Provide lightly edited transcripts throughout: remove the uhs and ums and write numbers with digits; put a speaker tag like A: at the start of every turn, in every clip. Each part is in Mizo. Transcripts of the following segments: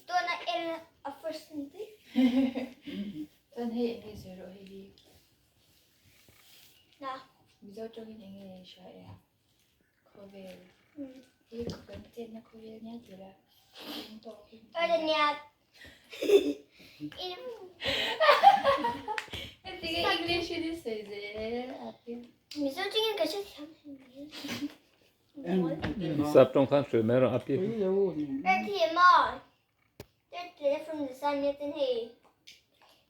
A: Tuna el a first ni tui.
B: Chuan hei enge zir rawh hei hi.
A: Na.
B: Mizo tawngin enge i hria em? Khawvel. Hi kan chenna khawvel nia ti la. Eng tawkin.
A: Ora nia.
B: Heti nge English in i sawi zel a ti.
A: Mizo tawngin ka hre thiam
C: Sap tawng khan hrilh mai rawh a pi.
A: Earth hi maw? Third planet from the sun nia chuan hei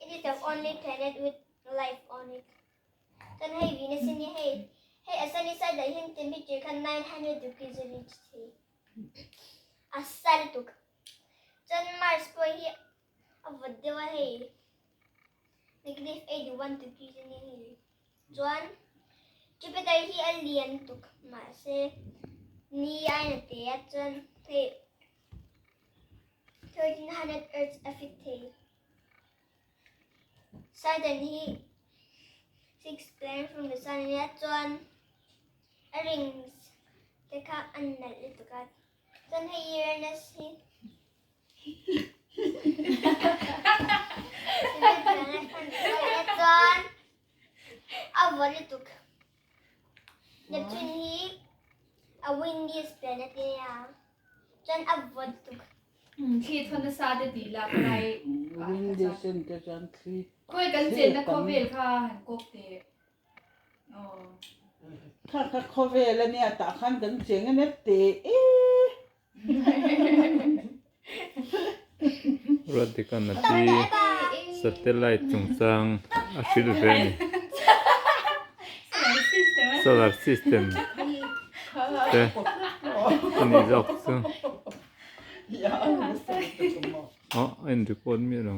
A: it is the only planet with life on it. Chuan hei Venus hi nia hei hei a sunny side ah hian temperature kha 900 degrees a reach thei. A sa lutuk. Chuan Mars pawh hi a vawt deuh a hei negative 81 degrees a nia hei. Chuan Jupiter hi a lian tuk mahse ni ain a te a chuan hei 1300 Earths a fit thei. Saturn hi sixth planet from the sun a nia chuan a rings te kha a nalh lutuk a chuan hei Uranus hi seventh planet from the sun a nia chuan a vawt lutuk. Neptune hi a windiest planet a nia chuan a vawt lutuk.
B: Thli thawn nasa te tih lah ka lai.
D: Windy sen te chuan thli.
B: Khawi kan chenna khawvel kha han kawk teh. Aw.
D: Kha kha khawvel a nia tah khan kan cheng a nia teh e.
C: Ruatdika'n a pi satellite chungchang a hrilh ve a ni. Solar system te a nih zawk chu. Aw a in record miah lo.